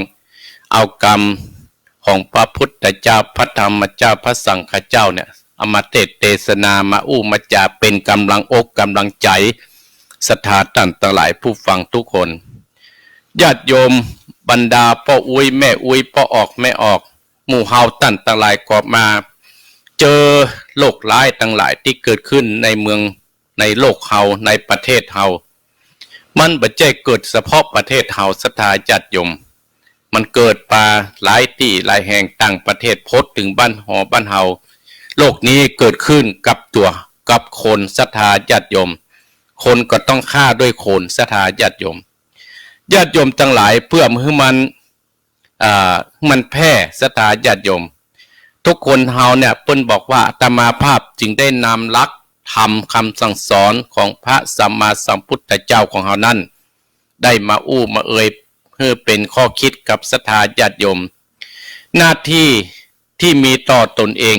เอากำของพระพุทธเจ้า พระธรรมเจ้า พระสังฆเจ้าเนี่ย เอามาเทศน์เตสนา มาอู้มาจ๋า เป๋นกำลังอกกำลังใจ๋ศรัทธาต้านตังหลายผู้ฟังทุกคน ญาติโยมบรรดาป้ออุ๊ยแม่อุ๊ย ป้อออกแม่ออก หมู่เฮาต้านตังหลายก็มาเจอโรคร้ายตังหลายตี้เกิดขึ้นในเมือง ในโลกเฮา ในประเทศเฮา มันบ่ใจ้เกิดเฉพาะประเทศเฮา ศรัทธาญาติโยม มันเกิดมาหลายตี้หลายแห่งต่างประเทศ พดเถิงบ้านหอบ้านเฮา โรคนี้เกิดขึ้นกับตั๋วกับคน ศรัทธาญาติโยม คนก็ต้องฆ่าด้วยคน ศรัทธาญาติโยม ญาติโยมตังหลาย เพื่อหื้อมัน อ่า มันแพร่ ศรัทธาญาติโยม ทุกคนเฮาเนี่ย เปิ้นบอกว่าอาตมาภาพจึงได้นำหลักธรรมคำสั่งสอนของพระสัมมาสัมพุทธเจ้าของเฮานั้น ได้มาอู้มาเอ่ย เพื่อเป๋นข้อคิดกับศรัทธาญาติโยม หน้าตี้ตี้มีต่อตนเอง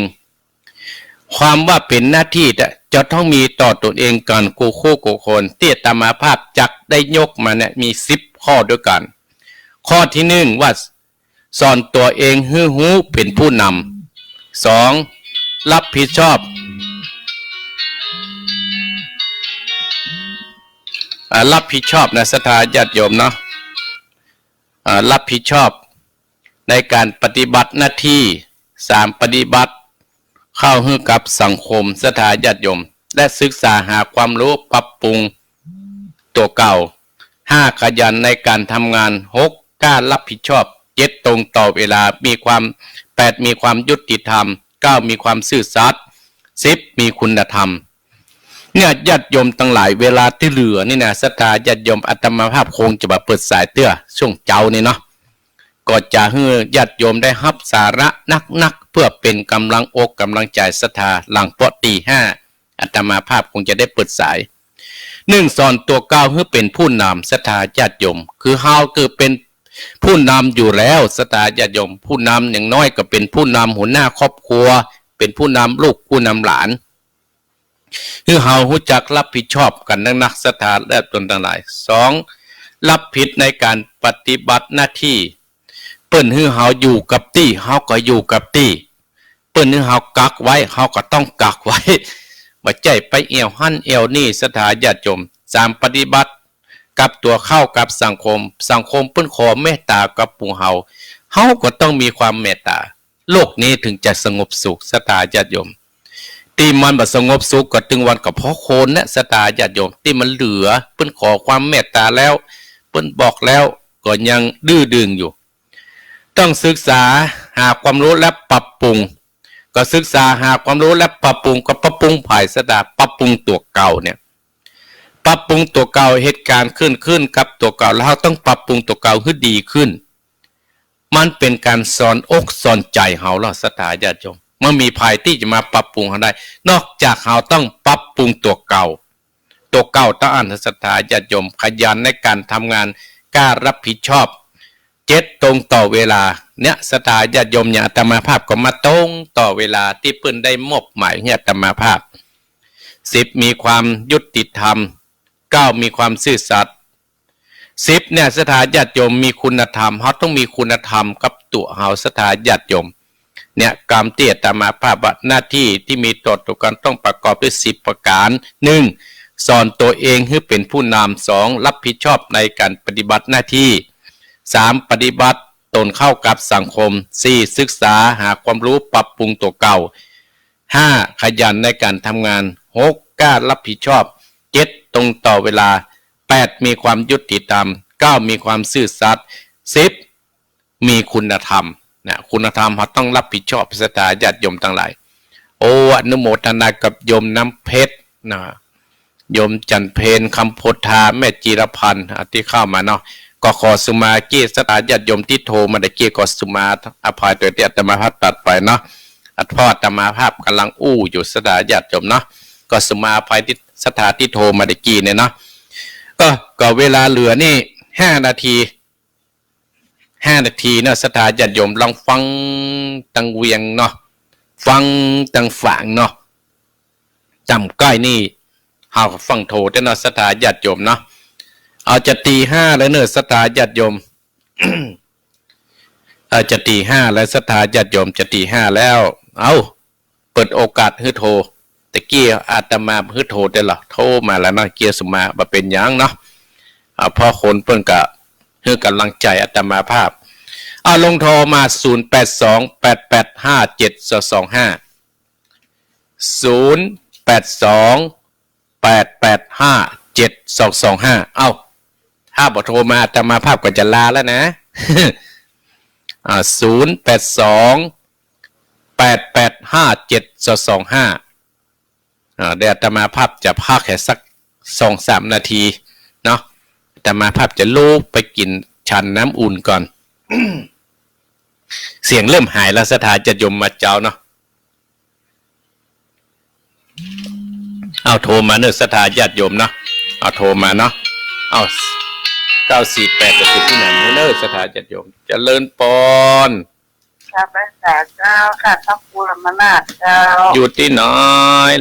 ความว่าเป๋นหน้าตี้จะต้องมีต่อตนเองก่อน กู้คู่กู้คน ตี้อาตมาภาพจักได้ยกมาเนี่ย มีสิบข้อด้วยกั๋น ข้อตี้หนึ่งว่า สอนตั๋วเองหื้อฮู้เป๋นผู้นำ สอง รับผิดชอบ อ่า รับผิดชอบนะ ศรัทธาญาติโยมเนาะ อ่า รับผิดชอบในก๋านปฏิบัติหน้าตี้ สาม ปฏิบัติเข้าหื้อกับสังคม ศรัทธาญาติโยม และศึกษาหาความฮู้ปรับปรุงตั๋วเก่า ห้า ขยันในก๋านทำงาน หก กล้ารับผิดชอบ เจ็ด ตรงต่อเวลา มีความ แปด มีความยุติธรรม เก้า มีความซื่อสัตย์ สิบ มีคุณธรรม เนี่ย ญาติโยมตังหลาย เวลาตี้เหลือนี่นะ ศรัทธาญาติโยม อาตมาภาพคงจะบ่เปิดสายเตื้อ ช่วงเจ๊านี่เนาะ ก็จะหื้อญาติโยมได้ฮับสาระนักๆ เพื่อเป๋นกำลังอกกำลังใจ๋ศรัทธา หลังเป๋าะตีห้า อาตมาภาพคงจะได้เปิดสาย นึ่ง สอนตั๋วเก่าหื้อเป๋นผู้นำ ศรัทธาญาติโยม คือเฮาคือเป๋นผู้นำอยู่แล้ว ศรัทธาญาติโยม ผู้นำอย่างน้อยก็เป๋นผู้นำหัวหน้าครอบครัว เป๋นผู้นำลูกผู้นำหลาน หื้อเฮาฮู้จักรับผิดชอบกั๋นนักๆ ศรัทธาญาติโยมตังหลาย สอง รับผิดในก๋านปฏิบัติหน้าตี้ เปิ้นหื้อเฮาอยู่กับตี้ เฮาก็อยู่กับตี้ เปิ้นหื้อเฮากั๊กไว้ เฮาก็ต้องกั๊กไว้ บ่ใจ้ไปแอ่วหั้นแอ่วนี่ ศรัทธาญาติโยม สาม ปฏิบัติกับตั๋วเข้ากับสังคม สังคมเปิ้นขอเมตต๋ากับหมู่เฮา เฮาก็ต้องมีความเมตต๋า โลกนี้ถึงจะสงบสุข ศรัทธาญาติโยม ตี้มันบ่สงบสุขก็ตึงวันก็เพราะคนนะ ศรัทธาญาติโยม ตี้มันเหลือ เปิ้นขอความเมตต๋าแล้ว เปิ้นบอกแล้ว ก็ยังดื้อดึงอยู่ ต้องศึกษาหาความรู้และปรับปรุง ก็ศึกษาหาความรู้และปรับปรุง ก็ปรับปรุงใผ ศรัทธา ปรับปรุงตั๋วเก่าเนี่ย ปรับปรุงตั๋วเก่า เหตุก๋ารณ์ขึ้น ขึ้นกับตั๋วเก่า แล้วเฮาต้องปรับปรุงตั๋วเก่าหื้อดีขึ้น มันเป๋นก๋านสอนอกสอนใจ๋เฮาแล้ว ศรัทธาญาติโยม บ่มีใผตี้จะมาปรับปรุงเฮาได้ นอกจากเฮาต้องปรับปรุงตั๋วเก่า ตั๋วเก่าต้องอั้น ศรัทธาญาติโยม ขยันในก๋านทำงาน กล้ารับผิดชอบ เจ็ด ตรงต่อเวลา เนี่ย ศรัทธาญาติโยม อย่างอาตมาภาพก็มาตรงต่อเวลาตี้เปิ้นได้มอบหมายหื้ออาตมาภาพ สิบ มีความยุติธรรม เก้า มีความซื่อสัตย์ สิบ เนี่ย ศรัทธาญาติโยม มีคุณธรรม เฮาต้องมีคุณธรรมกับตั๋วเฮา ศรัทธาญาติโยม เนี่ย กำตี้อาตมาภาพว่า หน้าตี้ตี้มีต่อตั๋วกั๋นต้องประกอบด้วยสิบประก๋าน นึ่ง สอนตั๋วเองหื้อเป๋นผู้นำ สอง รับผิดชอบในก๋านปฏิบัติหน้าตี้ สาม ปฏิบัติตนเข้ากับสังคม สี่ ศึกษาหาความรู้ปรับปรุงตั๋วเก่า ห้า ขยันในก๋านทำงาน หก กล้ารับผิดชอบ เจ็ด ตรงต่อเวลา แปด มีความยุติธรรม เก้า มีความซื่อสัตย์ สิบ มีคุณธรรม นะ คุณธรรมเฮาต้องรับผิดชอบ ศรัทธาญาติโยมตังหลาย โอ้ อนุโมทนากับโยมน้ำเพชรนะ โยมจันทร์เพ็ญ คำโพธา แม่จีรพันธ์ อ่ะ ตี้เข้ามาเนาะ ก็ขอสุมากี้ ศรัทธาญาติโยมตี้โทรมาตะกี้ ก็สุมาอภัยโตยตี้อาตมาภาพตัดไปเนาะ อ่ะ เพราะอาตมาภาพก๋ำลังอู้อยู่ ศรัทธาญาติโยมเนาะ ก็สุมาอภัยตี้ศรัทธาตี้โทรมาตะกี้เนี่ยเนาะ ก็ ก็เวลาเหลือนี่ห้านาที ห้านาทีเนาะ ศรัทธาญาติโยม ลองฟังตังเวียงเนาะ ฟังตังฝางเนาะ จ่ำใก้นี่ เฮาฟังโทเต๊อะเนาะ ศรัทธาญาติโยมเนาะ เอาจะตีห้าแล้วเนาะ ศรัทธาญาติโยม เอ่อ จะตีห้าแล้ว ศรัทธาญาติโยม จะตีห้าแล้ว เอ้า เปิดโอกาสหื้อโทร ตะกี้อาตมาหื้อโทรได้เหรอ โทรมาแล้วเนาะ เกียร์สุมา บ่เป๋นหยังเนาะ อ่า เพราะคนเปิ้นก็หื้อกำลังใจ๋อาตมาภาพ เอา ลองโทรมา ศูนย์ แปด สอง แปด แปด ห้า เจ็ด สอง สอง ห้า ศูนย์ แปด สอง แปด แปด ห้า เจ็ด สอง สอง ห้า เอ้า ถ้าบ่โทรมาอาตมาภาพก็จะลาแล้วนะ อ่า ศูนย์ แปด สอง แปด แปด ห้า เจ็ด สอง สอง ห้า อ่า เดี๋ยวอาตมาภาพจะพักแค่สักสองสามนาทีเนาะ อาตมาภาพจะลุกไปกิ๋นฉันน้ำอุ่นก่อน เสียงเริ่มหายแล้ว ศรัทธาญาติโยมมาเจ๊าเนาะ เอาโทรมาเนอะ ศรัทธาญาติโยมเนาะ เอาโทรมาเนาะ เอา เก้าสี่แปด จะติดตี้ไหนเนอะ ศรัตถาญาติโยม เจริญปอน ข้าพเจ้าเจ้า ข้าพระครูธรรมนาถเจ้า อยู่ตี้ไหน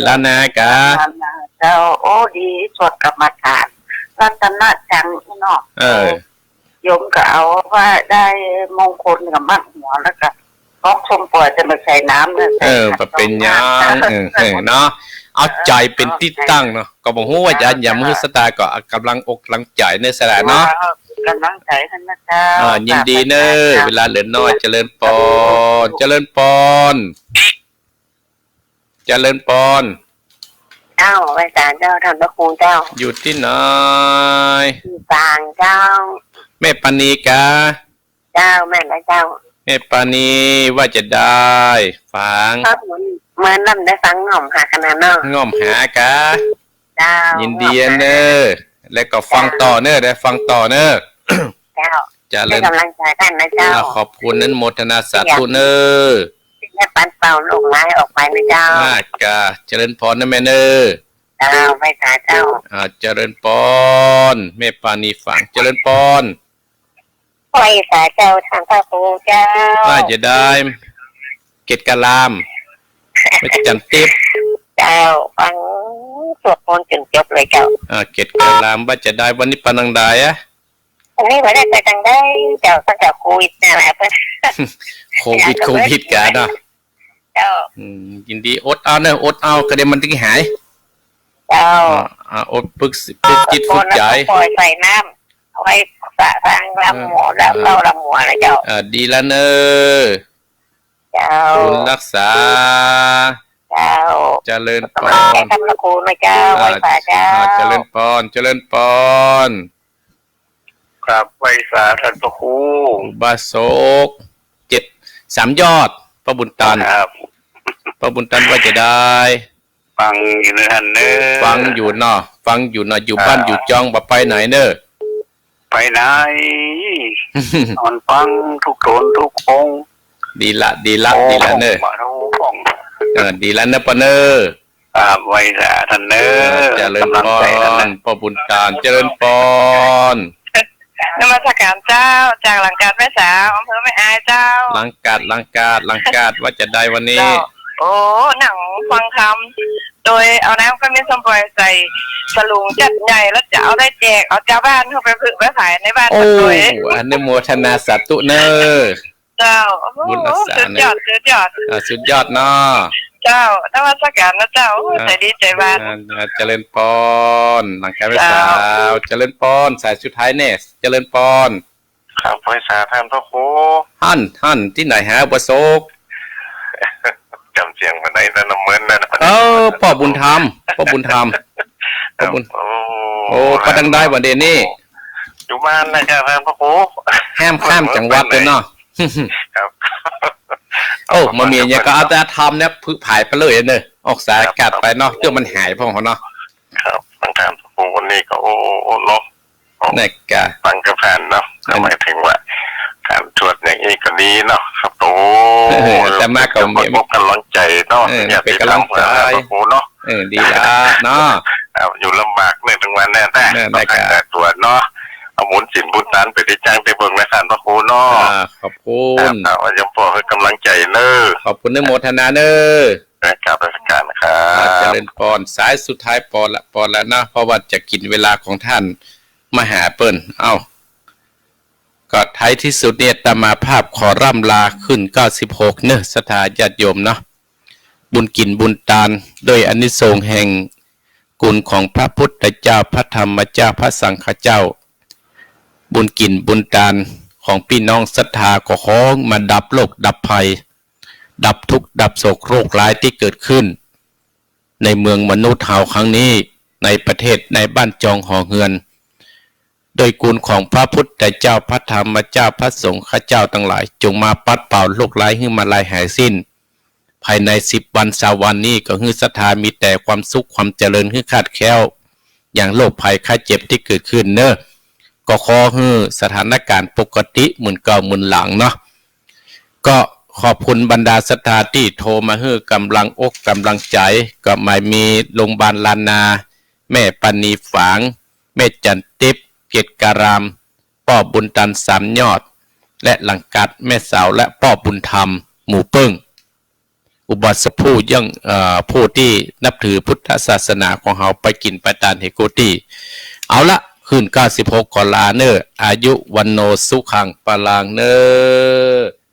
ล้านนากา ล้านนาเจ้า โอ้ ดี สวดกรรมฐาน รัตนจังเนาะ เออ โยมก็เอาว่าได้มงคลกับมัดหัวแล้วก็ปอกส้มป่อยแต่ไม่ใส่น้ำเนอะ เออ ใส่ผัก บ่เป๋นหยัง สองน้ำ เออ เออ เนาะ เอาใจ๋เป๋นตี้ตั้งเนาะ ก็บ่ฮู้ว่าจะ เจ้า ยามมื้อศรัทธาก็เอาก๋ำลังอกก๋ำลังใจ๋เนอะ ศรัทธาเนาะ เออ ก๋ำลังใจ๋กั๋นนะเจ้า อ่า ยินดีเนอะ เวลาเหลือน้อย เจริญปอน เจริญปอน เจริญปอน เจ้า ไหว้สาเจ้า ท่านพระครูเจ้า อยู่ตี้ไหน อยู่ฝางเจ้า แม่ปานีกา เจ้า แม่นแล้วเจ้า แม่ปานี ว่าจะได้ ฝาง ก็เหมือน เหมือนนำได้ฟังง่อมหาขนาดเนาะ ง่อมหากา เจ้า ยินดีเนอะ แล้วก็ฟังต่อเนอะ ได้ฟังต่อเนอะ เจ้า เจริญ ให้กำลังใจ๋กั๋นนะเจ้า อ่า ขอบคุณ อนุโมทนาสาธุเนอะ เสียง แม่ปันเป่าลูกหลานออกไปนะเจ้า อ่า กา เจริญพรนะแม่เนอ เจ้า ไหว้สาเจ้า อ่า เจริญพร แม่ปานีฝาง เจริญพร ไหว้สาเจ้าท่านพระครูเจ้า ว่าจะได้ เกตการาม แม่จันติ๊บ เจ้า ฟังสวดมนต์จนจบเลยเจ้า อ่า เกตการาม ว่าจะได้ วันนี้ไปตางใดอะ วันนี้บ่ได้ไปตางใดเจ้า ตั้งแต่โควิดนี่แหละ โควิด โควิดกาเนาะ เจ้า อืม ยินดี อดเอาเนอะ อดเอา ก็เดี๋ยวมันตึงหาย เจ้า อ่า อ่า อดฝึก ฝึกจิตฝึกใจ๋ ปล่อยใส่น้ำ เอาไว้สะล้างลำหัว อ่า ล้างเบ้าลำหัวนะเจ้า อ่า ดีแล้วเนอะ เจ้า บุญรักษา เจ้า เจริญพร ขอบคุณท่านพระครูนะเจ้า อ่า ไหว้สาเจ้า อ่า เจริญพร เจริญพร ครับ ไหว้สาท่านพระครู อุบาสก เจ็ด สามยอด ป้อบุญตัน ครับ ป้อบุญตันว่าจะได้ ฟังอยู่นะท่านเนอะ ฟังอยู่เนาะ ฟังอยู่เนาะ อยู่บ้าน อ่า อยู่จอง บ่ไปไหนเนอะ ไปไหน นอนฟังทุกโทนทุกองค์ ดีละ ดีละ โอ้ ดีละเนอะ มาทุกองค์ เออ ดีละเนอะป้อเนอะ อ่า ไหว้สาท่านเนอะ อ่า เจริญพร กำลังใจ๋ท่านนะ ป้อบุญตัน เจริญพร นมัสการเจ้า จากหลังกาดแม่สาว อำเภอแม่อายเจ้า หลังกาด หลังกาด หลังกาด ว่าจะได้วันนี้ เจ้า โอ้ นั่งฟังธรรม โดยเอาน้ำขมิ้นส้มปล่อยใส่สลุงจัดใหญ่ แล้วจะเอาได้แจก เอาจาวบ้านเข้าไปผึไปผายในบ้าน โอ้ กันโดย อนุโมทนาสาธุเนอะ เจ้า โอ้โห บุญรักษา สุดยอด เนี่ย สุดยอด อ่า สุดยอดเนาะ เจ้า นมัสการนะเจ้า โอ้ อ่า ใจ๋ดีใจ๋บาน อ่า อ่า เจริญพร หลังกาดแม่สาว เจ้า เจริญพร สายสุดท้ายเนี่ย เจริญพร ครับ ไหว้สาท่านพระครู หั้น หั้น ตี้ไหนฮะ อุบาสก จ๋ำเสียงบ่ได้นะ น้ำเมินนะ เออ ป้อบุญธรรม ป้อบุญธรรม ป้อบุญ โอ้ โอ้ ไปตางใดบ่าเดี่ยวนี้ อยู่บ้านนะครับท่านพระครู แฮมข้ามจังหวัดเลยเนาะ ครับ โอ้ มามีอย่างก็เอาแต่ธรรมเนี่ย ผึผายไปเลยเนอะ ออกสายอากาศไปเนาะ ครับ เตื้อมันหายพ่องเขาเนาะ ครับ หลังกาดพระครูวันนี้ก็ โอ้ โอ้ โอ้ เนาะ นั่นกะ ฟังก็ผ่านเนาะ ก็หมายถึงว่า การสวดอย่างนี้ก็ดีเนาะ ครับ โอ้ เออ อาตมาก็มี พบกำลังใจ๋เนาะ เออ เนี่ย เป๋นกำลังใจ๋ ติดตามพระครูเนาะ เออ ดีละเนาะ เอา อยู่ลำบากเนี่ย ถึงวันเนี่ยนะ นั่นแหละ ต้องการแต่สวดเนาะ เอาบุญศีลบุญตานไปได้จ้างได้เบิ่งนะท่านพระครูเนาะ อ่า ขอบคุณ ครับ เอา ยมป้อหื้อกำลังใจ๋เนอะ ขอบคุณ อนุโมทนาเนอะ กราบนมัสการครับ อ่า เจริญพร สายสุดท้ายปอนละ ปอนละนะ เพราะว่าจะกินเวลาของท่านมหาเปิ้น เอ้า ก็ท้ายที่สุดเนี่ย อาตมาภาพขอร่ำลาขึ้นเก้าสิบหกเนอะ ศรัทธาญาติโยมเนาะ บุญกิ๋นบุญตาน ด้วยอานิสงส์แห่งคุณของพระพุทธเจ้า พระธรรมเจ้า พระสังฆเจ้า บุญกิ๋นบุญตานของปี้น้องศรัทธา ก็ขอมาดับโรคดับภัย ดับทุกข์ดับโศกโรคร้ายตี้เกิดขึ้น ในเมืองมนุษย์เฮาครั้งนี้ ในประเทศ ในบ้านจองหอเฮือน โดยคุณของพระพุทธเจ้า พระธรรมเจ้า พระสงฆ์เจ้าตังหลาย จงมาปัดเป่าโรคร้ายหื้อมาลายหายสิ้น ภายในสิบวันซาววันนี้ ก็หื้อศรัทธามีแต่ความสุขความเจริญ หื้อคลาดแคล้ว อย่างโรคภัยไข้เจ็บตี้เกิดขึ้นเนอะ ก็ขอหื้อสถานการณ์ปกติเหมือนเก่าเหมือนหลังเนาะ ก็ขอบคุณบรรดาศรัทธาตี้โทรมาหื้อกำลังอกกำลังใจ๋ ก็หมายมีโรงพยาบาลล้านนา แม่ปานีฝาง แม่จันติ๊บ เกตการาม ป้อบุญตันสามยอด และหลังกาดแม่สาว และป้อบุญธรรม หมู่เปิ้ง อุบาสกผู้ยัง เอ่อ ผู้ตี้นับถือพุทธศาสนาของเฮาไปกิ๋นไปตานเฮโกตี้ เอาละ ขึ้นเก้าสิบหกขอลาเนอะ อายุ วัณโณ สุขัง พลัง เนอะ